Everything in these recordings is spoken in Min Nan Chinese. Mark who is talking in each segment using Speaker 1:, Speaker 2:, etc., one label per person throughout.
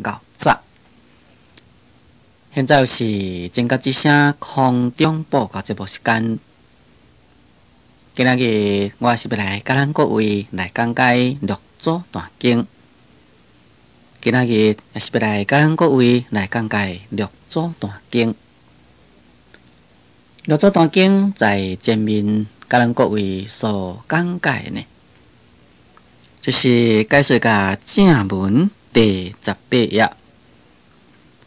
Speaker 1: 𠢕早。現在是正覺之聲空中報告節目時間。今仔日我是欲來佮咱各位來講解六祖壇經。今仔日也是欲來佮咱各位來講解六祖壇經。六祖壇經在前面佮咱各位所講解的呢，就是解說甲正文第十八頁，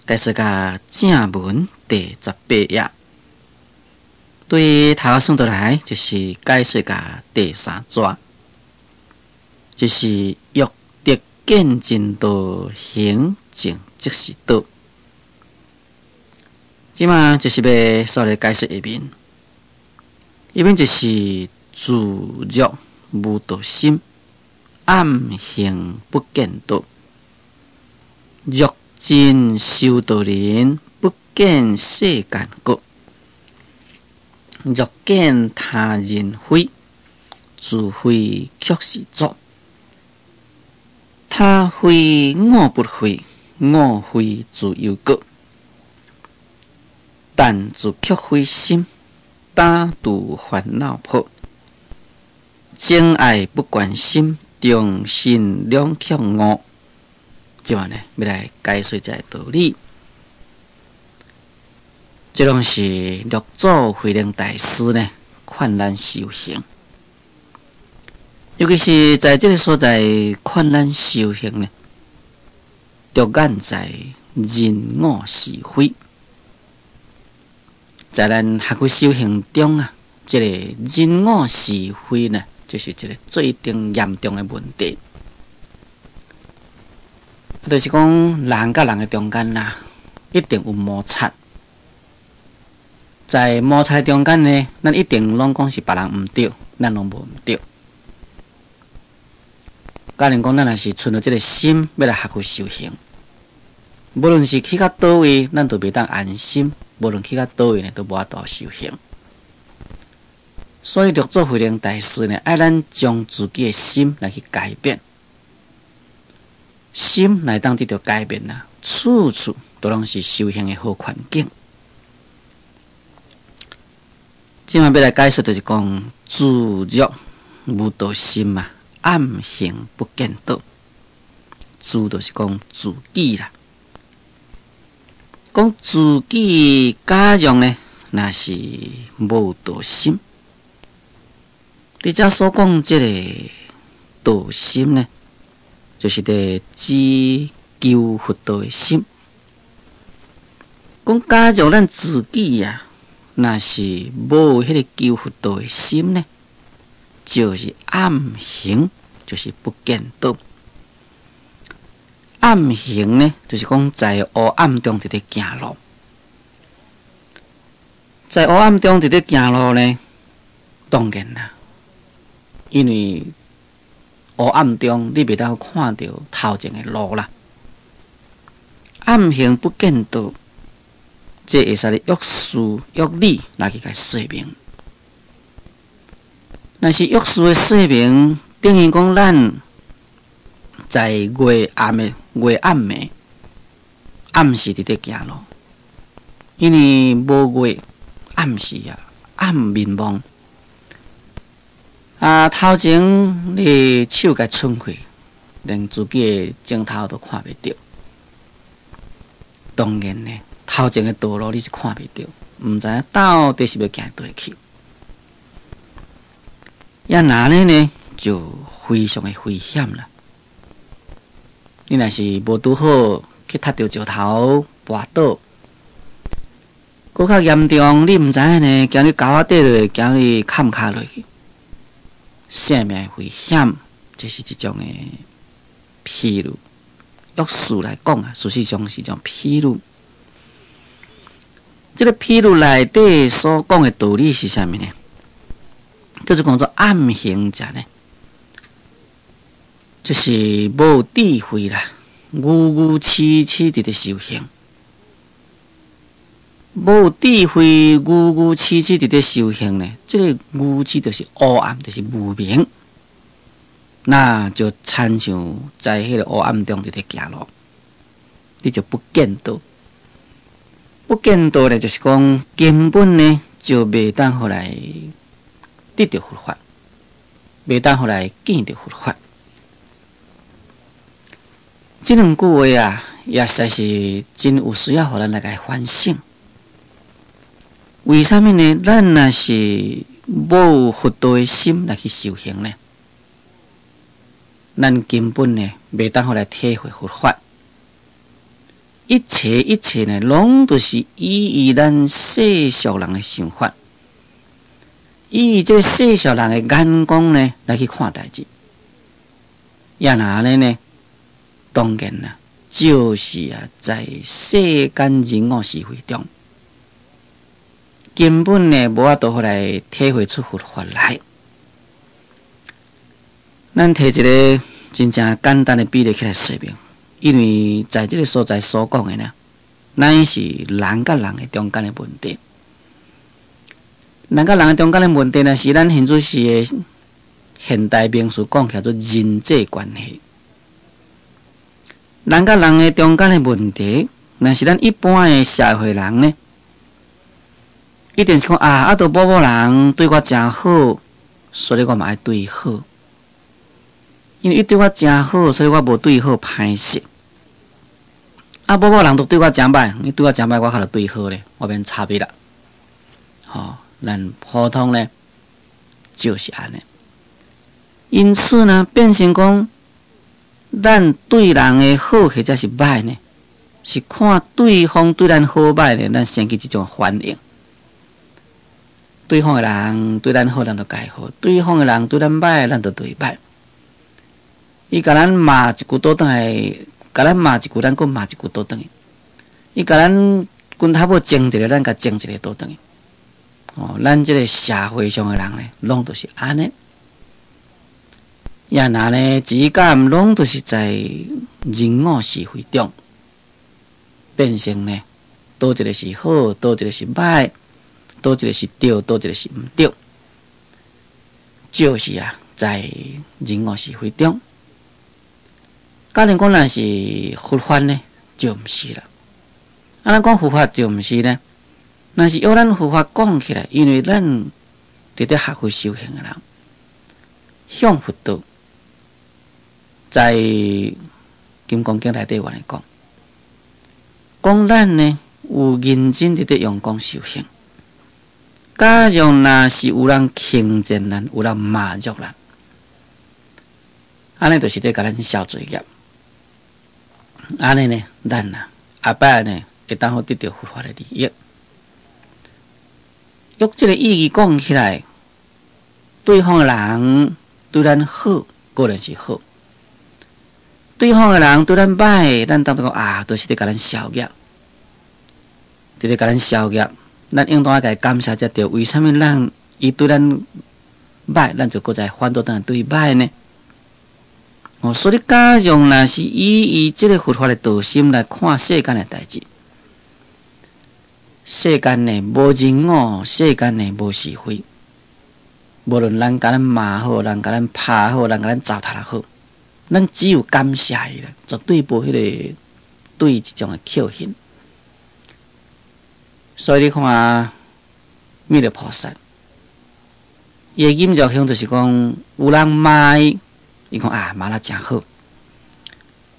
Speaker 1: 解說甲正文第十八頁。對頭算倒來，就是解說甲第三逝，就是欲得見真道，行證即是道。這馬就是欲煞來解說下面，下面就是自若無道心，暗行不見道。若真修道人，不見世間過。若見他人非，自非卻是作。他非我不非，我非自有過。但自卻非心，打除煩惱破。情愛不關心，中心兩卻悟。這馬呢，欲來解說這个道理。這攏是六祖慧能大師呢，勸咱修行，尤其是在這个所在勸咱修行呢，著眼在人我是非，在咱學佛修行中啊，這个人我是非呢，就是一个最頂嚴重的問題。就是講人佮人的中間啦，一定有摩擦。在摩擦的中間呢，咱一定攏講是別人毋對，咱攏無毋對。假如講咱若是存著這个心，欲來學佛修行，無論是去到佗位，咱都袂當安心；無論去到佗位呢，都無法度修行。所以六祖慧能大師呢，愛咱將自己的心來去改變，心來當得著改變啦，處處都攏是修行的好環境。這馬欲來解說，就是講自若無道心嘛，暗行不見道。自就是講自己啦，講自己假若呢，若是無道心。佇遮所講這个道心呢，就是佇指求佛道的心。講假若咱自己啊，若是無彼个求佛道的心呢，就是暗行，就是不見道。暗行呢，就是講在黑暗中佇咧行路，在黑暗中佇咧行路呢，當然啦，因為黑暗中你袂當看著頭前的路啦。暗行不見道。這會使咧約事約理來去共說明，若是約事的說明，等於講咱在月暗的月暗暝，暗時佇咧行路，因為無月，暗時啊，暗迷茫。啊，頭前你手共伸開，連自己的前頭都看袂著，當然呢。頭前的道路你是看袂著，毋知影到底是欲行佗去。抑若按呢呢，就非常的危險啦。你若是無拄好去踢著石頭跋倒，閣較嚴重，你毋知影呢，驚你溝仔底落，驚你砍跤落去，性命的危險，這是一種的譬喻。約事來講啊，事實上是一種譬喻。這个譬喻內底所講的道理是啥物呢？叫做講做暗行者呢，就是無智慧啦，愚愚癡癡佇咧修行，無智慧，愚愚癡癡佇咧修行呢。這个愚癡就是黑暗，就是無明，那就親像在彼个黑暗中佇咧行路。你就不見道。不見道咧，就是講根本呢就袂當予來得著佛法，袂當予來見著佛法。這兩句話啊，也實在是真有需要，予咱來共反省。為啥物呢？咱若是無有佛道的心來去修行呢？咱根本呢袂當予來體會佛法。一切一切呢，攏都是依咱世俗人的想法，以這世俗人的眼光呢來去看代誌。也若按呢呢，當然啦，就是啊，在世間人我是非中，根本呢無法度予來體會出佛法來。咱提一个真正簡單的比例起來說明。因為在這个所在所講的呢，乃是人佮人的中間的問題。人佮人的中間的問題呢，是咱現主時的現代名詞講起來做人際關係。人佮人的中間的問題，若是咱一般的社會人呢，一定是講啊，啊，都某某人對我誠好，所以我嘛愛對伊好。因為伊對我誠好，所以我無對伊好歹勢。啊，某某人都對我誠歹，伊對我誠歹，我較著對伊好咧，我免插伊啦。吼，咱普通咧就是按呢。因此呢，變成講，咱對人的好或者是歹呢，是看對方對咱好歹呢，咱生起這種反應。對方的人對咱好，咱就共伊好；對方的人對咱歹，咱就對伊歹。伊共咱罵一句倒轉來，共咱罵一句，咱閣罵一句倒轉去。伊共咱拳頭拇前一个，咱共前一个倒轉去。哦，咱這个社會上的人呢，攏都是按呢。也若呢，只敢攏都是在人我是非中，變成呢，佗一个是好，佗一个是歹，佗一个是對，佗一个是毋對，就是啊，在人我是非中。假如講若是佛法呢，就毋是啦。啊，咱講佛法就毋是呢。若是用咱佛法講起來，因為咱佇咧學佛修行的人，向佛道，在《金剛經》內底有按呢講，講咱呢有認真佇咧用功修行。假如若是有人輕賤咱，有人罵辱咱，按呢就是咧共咱消罪業。按呢呢，咱啊，後擺呢會當好得著佛法的利益。用這个意義講起來，對方的人對咱好，固然是好；對方的人對咱歹，咱當作講啊，都是咧共咱消業，佇咧共咱消業。咱應當愛共伊感謝才對。為啥物咱伊對咱歹，咱就閣再反倒轉來對伊歹呢？哦，所以假如若是以伊這个佛法的道心來看世間的代誌，世間呢無人我，世間呢無是非。無論人共咱罵好，人共咱拍好，人共咱糟蹋也好，咱只有感謝伊啦，絕對無彼个對這種的扣恨。所以你看啊，彌勒菩薩，伊的忍辱行就是講，有人罵伊，伊講啊罵得誠好；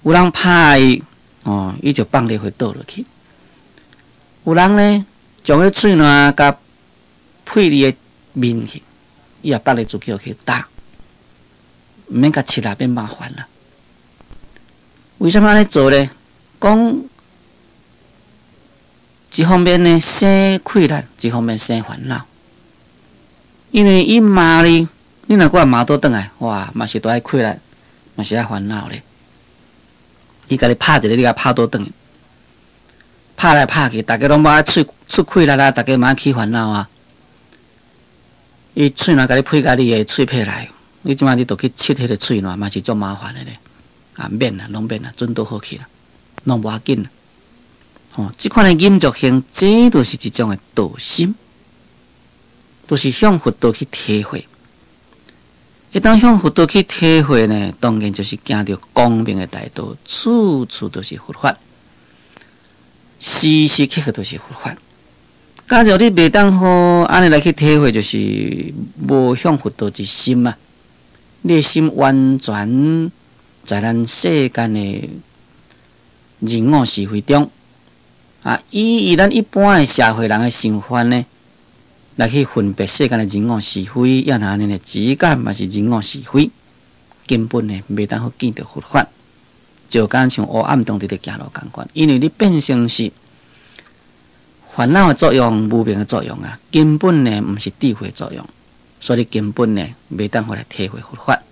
Speaker 1: 有人拍伊，哦，伊就放淚花倒落去。有人呢，將彼喙瀾共配佇的面去，伊也放咧自己去打，毋免共拭啦，免麻煩啦。為啥物按呢做呢？講一方面呢生氣力，一方面生煩惱。因為伊罵你，你若閣罵倒轉來，哇，嘛是都愛氣力，嘛是愛煩惱咧。伊共你拍一个，你共拍倒轉去。拍來拍去，逐家攏無愛出出氣力啦，逐家嘛愛起煩惱啊。伊喙瀾共你配共你的喙皮內，你這擺你著去拭彼个喙瀾，嘛是足麻煩的咧。啊，免啦，攏免啦，準倒好去啦，攏無要緊啦。吼，這款的忍辱行，這就是一種的道心，就是向佛道去體會。會當向佛道去體會呢，當然就是行著光明的大道，處處都是佛法。時時刻刻都是佛法。假如你袂當好按呢來去體會，就是無向佛道一心啊！你的心完全在咱世間的人我是非中啊，以咱一般的社會人的想法呢，來去分別世間的人我是非，也若按呢呢，只感嘛是人我是非，根本呢袂當好見著佛法，就敢像烏暗中佇咧行路仝款，因為你變成是煩惱的作用、無明的作用啊，根本呢毋是智慧作用，所以根本呢袂當好來體會佛法。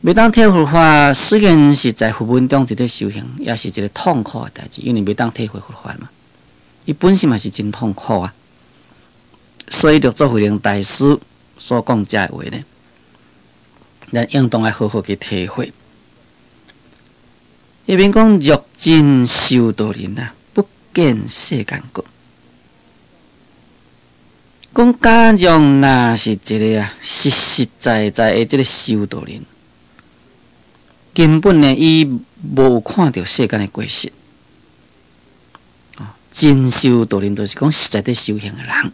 Speaker 1: 袂當體會佛法，雖然是在佛門中佇咧修行，也是一個痛苦的代誌，因為袂當體會佛法嘛。伊本身嘛是真痛苦啊。所以六祖慧能大師所講這話呢，咱應當愛好好去體會。彼邊講若真修道人啊，不見世間過。講假如若是一個啊，實實在在的這個修道人，根本呢，伊無看著世間的過失。真修道人就是講實在佇修行的人，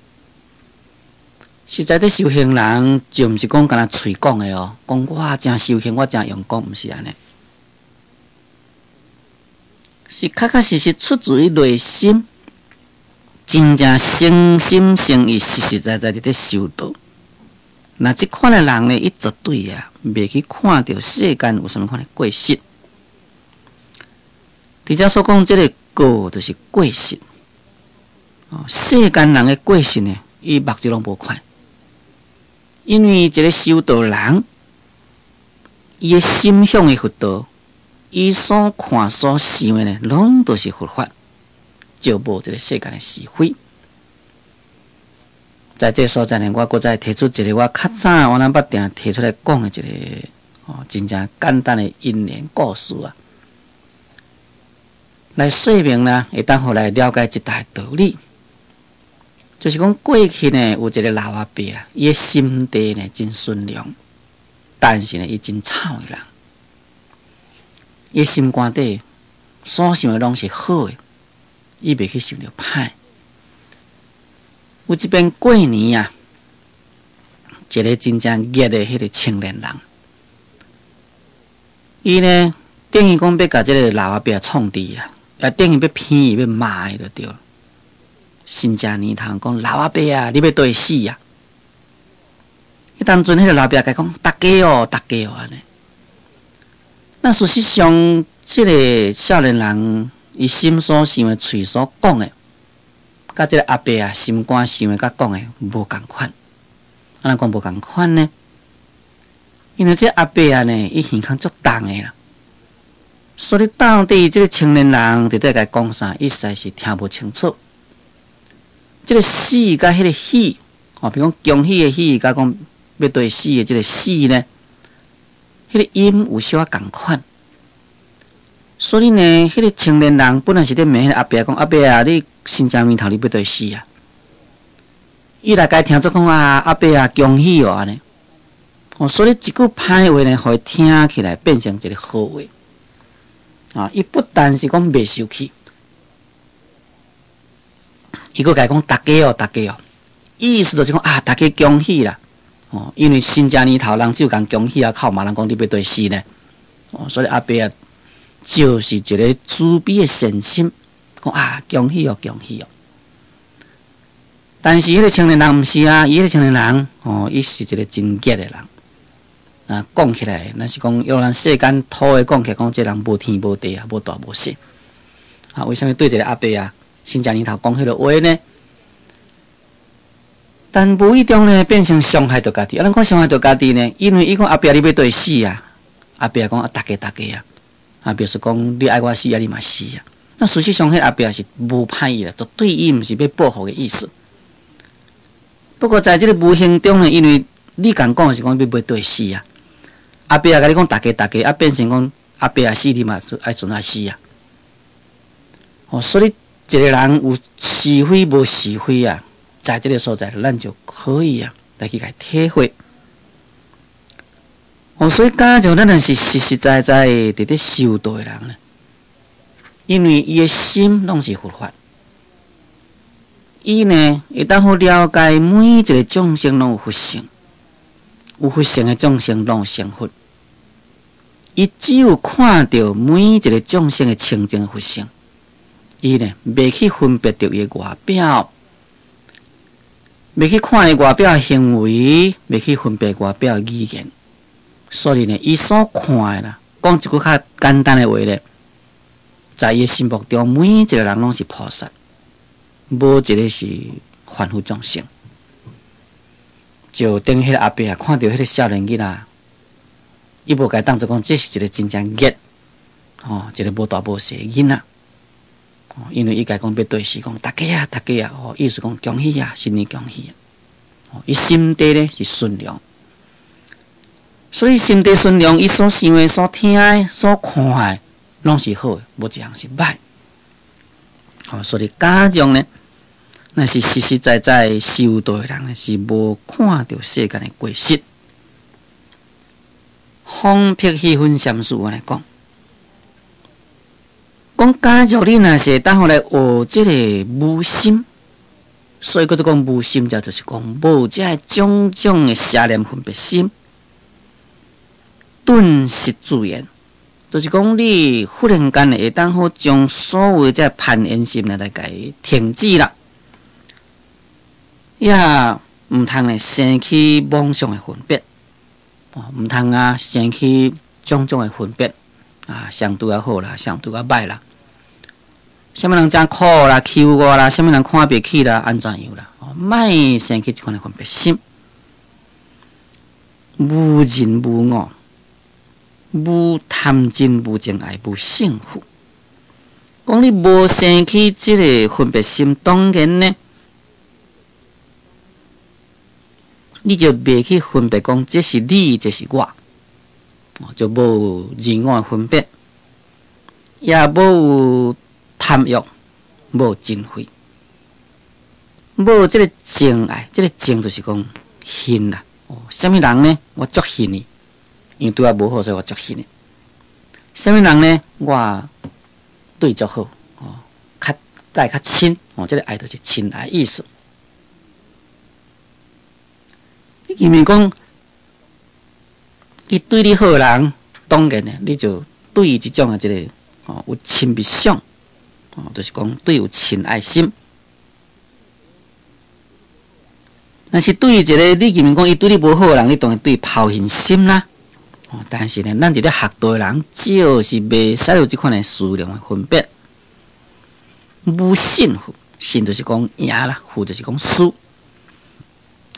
Speaker 1: 實在佇修行人就毋是講干焦喙講的哦，講我誠修行，我誠用功，毋是按呢，是確確實實出自於內心，真正誠心誠意、實實在在佇咧修道。那這款的人呢，伊絕對啊，袂去看著世間有啥物款的過失。佇遮所講，這個過就是過失。哦，世間人的過失呢，伊目睭攏無看。因為一個修道人，伊的心向的佛道，伊所看所想的呢，攏都是佛法，就無這個世間的是非。在這個所在呢，我閣再提出一個我較早我咱捌定提出來講的一個哦，真正簡單的因緣故事啊，來說明呢，會當予來了解這大道理。就是講過去呢，有一個老阿伯啊，伊的心地呢真純良，但是呢，伊真臭的人，伊心肝底所想的攏是好的，伊袂去想著歹。有一遍過年啊，一個真正熱的彼個青年人，伊呢等於講欲共這個老阿伯創治啊，啊等於欲騙伊，欲罵伊就對了。新正年頭講老阿伯啊，你欲佗位死啊？彼當陣彼個老伯共伊講，大家哦，大家哦按呢。那事實上，這個少年人伊心所想的、喙所講的，佮這個阿伯啊心肝想的、佮講的無仝款。按怎講無仝款呢？因為這阿伯啊呢，伊耳孔足重的啦，所以到底這個青年人佇咧共伊講啥，伊實在是聽無清楚。這個死佮彼個喜，哦，比如講恭喜的喜，佮講欲佗位死的這個死呢，彼個音有小可仝款。所以呢，彼個青年人本來是咧罵彼個阿伯講：阿伯啊，你新正年頭你欲佗位死啊？伊來共伊聽做講啊，阿伯啊，恭喜哦按呢。哦，所以一句歹話呢，予伊聽起來變成一個好話。啊，伊不但是講袂生氣。伊閣共伊講，大家哦，大家哦，意思就是講啊，大家恭喜啦，哦，因為新正年頭人只有共恭喜啊，靠罵人講你欲佗位死呢，哦，所以阿伯啊，就是一個慈悲的善心，講啊，恭喜哦，恭喜哦。但是彼個青年人毋是啊，伊彼個青年人哦，伊是一個真激的人，啊，講起來，若是講用咱世間土話講起來，講這人無天無地啊，無大無細，啊，為啥物對一個阿伯啊？新正年頭講彼个話呢？但無意中呢，變成傷害著家己。啊，咱講傷害著家己呢，因為伊講阿伯你欲佗位死啊，阿伯講啊，大家大家啊，啊，表示講你愛我死啊，你嘛死啊。那事實上，彼阿伯是無歹意啦，絕對伊毋是欲報復的意思。不過在這個無形中呢，因為你共講的是講欲欲佗位死啊，阿伯共你講大家大家，啊，變成講阿伯啊死，你嘛愛陣仔死啊。哦，所以。一個人有是非無是非啊，在這個所在，咱就可以啊來去共體會。哦，所以假如咱若是實實在在佇咧修道的人呢，因為伊的心攏是佛法，伊呢會當好了解每一個眾生攏有佛性，有佛性的眾生攏有成佛。伊只有看著每一個眾生的清淨佛性，伊呢袂去分別著伊的外表，袂去看伊外表的行為，袂去分別外表的語言。所以呢，伊所看的啦，講一句較簡單的話咧，在伊的心目中，每一個人攏是菩薩，無一個是凡夫眾生。就等於彼個阿伯啊，看著彼個少年囡仔，伊無共伊當做講，這是一個真正惡，吼，一個無大無細的囡仔。因為伊共伊講欲對時講，大家啊，大家啊，吼，意思講恭喜啊，新年恭喜啊。伊心底咧是純良，所以心底純良，伊所想的、所聽的、所看的，攏是好的，無一項是歹。吼，所以假將呢，若是實實在在修道的人，是無看著世間的過失。方碧虛雲禪師按呢講，講假如你若是會當予來學這个無心，所以閣閣講無心，這就是講無這種種的邪念分別心，頓失自然，就是講你忽然間會當好將所有這攀緣心來共伊停止啦，也毋通咧生起妄想的分別。毋通啊，生起種種的分別啊，誰對我好啦，誰對我歹啦，啥物人誠苦啦，欺負我啦，啥物人看袂起啦，按怎樣啦？莫生起這款的分別心，無人無我，無貪嗔無憎愛無勝負。講你無生起這个分別心，當然呢，你就袂去分別講這是你，這是我，就無人我的分別，也無貪欲，無嗔恚，無這个憎愛，這个憎就是講恨啦。哦，啥物人呢？我足恨伊，因為對我無好，所以我足恨伊。啥物人呢？我對伊足好，哦，較佮伊較親，哦，這个愛就是親愛意思。你認為講，伊對你好的人，當然呢，你就對伊這種的這个哦有親密想，哦，就是講對伊有親愛心。若是對一個你認為講伊對你無好的人，你當然對伊拋恨心啦。哦，但是呢，咱佇咧學道的人，就是袂使有這款的思量的分別。無勝負，勝就是講贏啦，負就是講輸。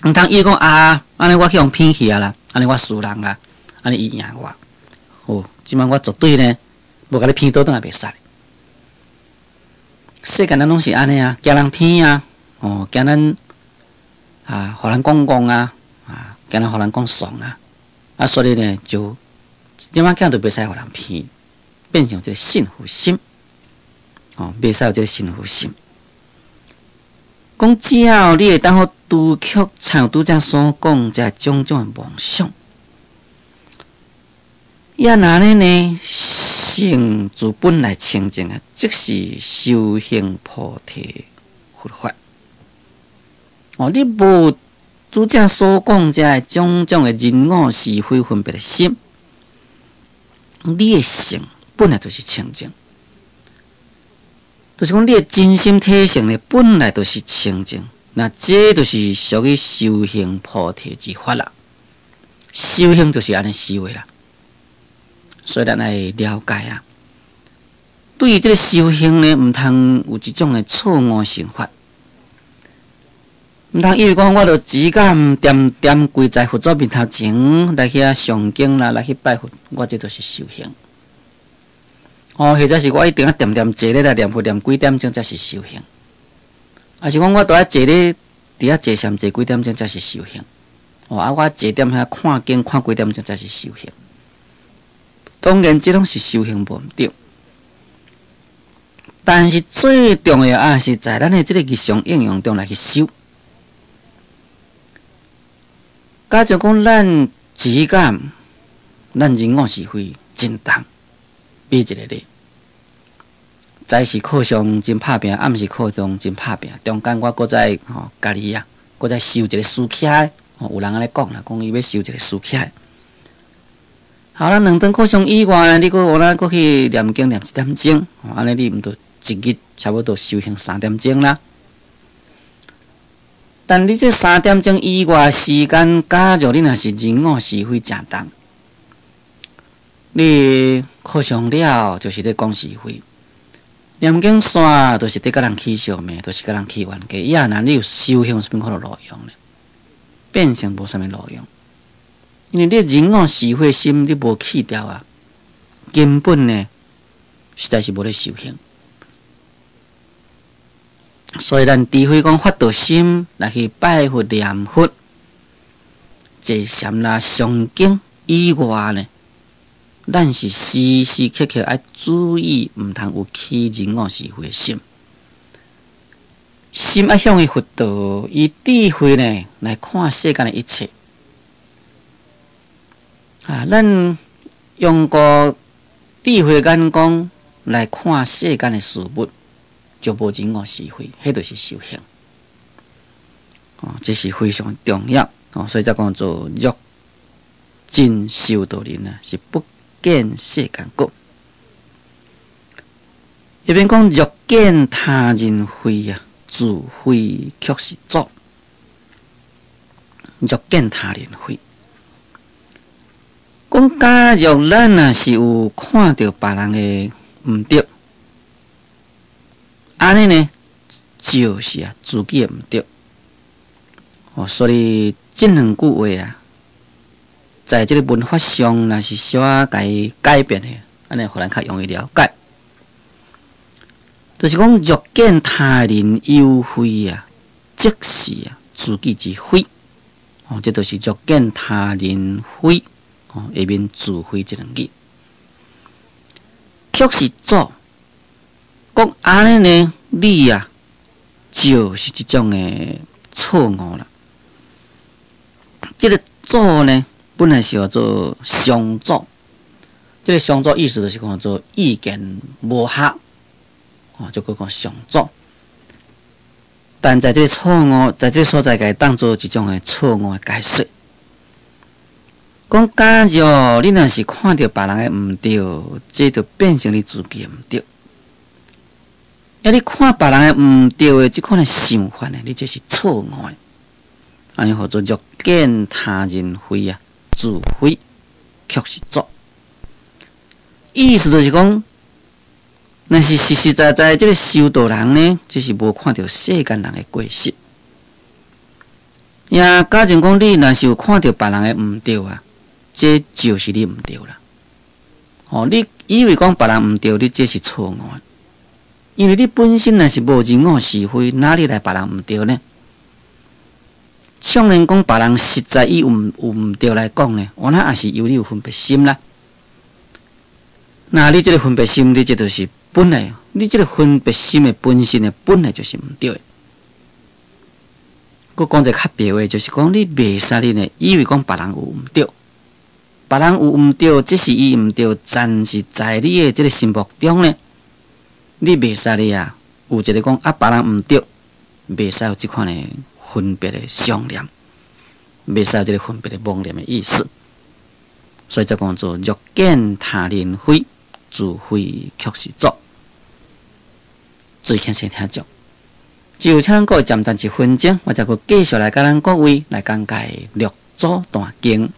Speaker 1: 毋通伊講啊，按呢我去予騙去啊啦，按呢我輸人啦，按呢伊贏我。好，這擺我絕對呢，無共你騙倒轉來袂使。世間咱攏是按呢啊，驚人騙啊，哦，驚咱啊，予人講戇啊，啊，驚咱予人講慫啊，啊，所以呢，就一點仔囝都袂使予人騙，變成這个勝負心，哦，袂使有這个勝負心。講只要你會當好除卻像拄才所講這種種的妄想，也若按呢呢，性自本來清淨啊，即是修行菩提佛法。哦，你無拄才所講這種種的人我是非分別的心，你的性本來就是清淨。就是講，你的真心體性呢，本來就是清淨，那這就是屬於修行菩提之法啦。修行就是按呢修的啦。所以咱愛了解啊，對於這个修行呢，毋通有一種的錯誤想法，毋通以為講我著只敢恬恬跪在佛祖面頭前來遐誦經啦，來去拜佛，我這就是修行。哦，或者是我一定愛恬恬坐咧來念佛念幾點鐘才是修行，抑是講我都愛坐咧佇遐坐禪坐幾點鐘才是修行。哦，啊，我坐踮遐看經看幾點鐘才是修行。當然，這攏是修行無毋對，但是最重要啊，是在咱的這个日常應用中來去修。假如講咱只敢，咱人我是非真重。買一个禮，早時課上真拍拚，暗時課上真拍拚，中間我閣再吼家己啊，閣再修一个書起來，吼，有人按呢講啦，講伊欲修一个書起來。好啦，兩頓課上以外呢，你閣有哪閣去念經念一點鐘，吼，按呢你毋就一日差不多修行三點鐘啦。但你這三點鐘以外時間，假如你若是人我是非誠重，你課上了就是咧講是非，念經煞就是咧共人起相罵，就是共人起冤家。呀，那你有修行有啥物款路用呢？變成無啥物路用，因為你人我是非心你無去掉啊，根本呢實在是無咧修行。所以咱除非講發道心來去拜佛念佛、坐禪啦、誦經以外呢，咱是時時刻刻愛注意，毋通有起人我是非心。心愛向於佛道，以智慧呢來看世間的一切。啊，咱用個智慧眼光來看世間的事物，就無人我是非，彼就是修行。哦，這是非常重要。哦，所以才講做若真修道人啊，是不見世間過。一邊講若見他人非啊，自非卻是祖。若見他人非，講假如咱若是有看著別人的毋對，按呢呢，就是啊，自己的毋對。哦，所以這兩句話啊，在這个文法上，若是小可共伊改變的，按呢予咱較容易了解。就是講，若見他人有非啊，即是啊自己之非。哦，這就是若見他人非，哦，下面自非這兩句，卻是祖。講按呢呢，你啊，就是這種的錯誤啦。這个祖呢，本來是叫做相左，這个相左意思就是講做意見無合，哦，就閣講相左。但在這个錯誤，在這个所在，共伊當做一種的錯誤的解說。講假如你若是看著別人的毋對，這就變成你自己的毋對。啊！你看別人的毋對的這款的想法呢，你這是錯誤的。按呢號做若見他人非啊，自非卻是祖。意思就是講，若是實實在在這个修道人呢，這是無看著世間人的過失。也假如講你若是有看著別人的毋對啊，這就是你毋對啦。哦，你以為講別人毋對，你這是錯誤的。因為你本身若是無人我是非，哪裡來別人毋對呢？縱然講別人實在伊有有毋對來講呢，我那也是由你有分別心啦。那你這个分別心，你這就是本來，你這个分別心的本身的本來就是毋對的。閣講一个較白話，就是講你袂使你呢，以為講別人有毋對，別人有毋對，這是伊毋對，但是在你的這个心目中呢，你袂使你啊，有一个講啊，別人毋對，袂使有這款的分別的相念，袂使有這个分別的妄念的意思。所以才講做若見他人非，自非卻是祖。注意聽先聽眾，只有請咱各位暫停一分鐘，我才閣繼續來佮咱各位來講解六祖壇經。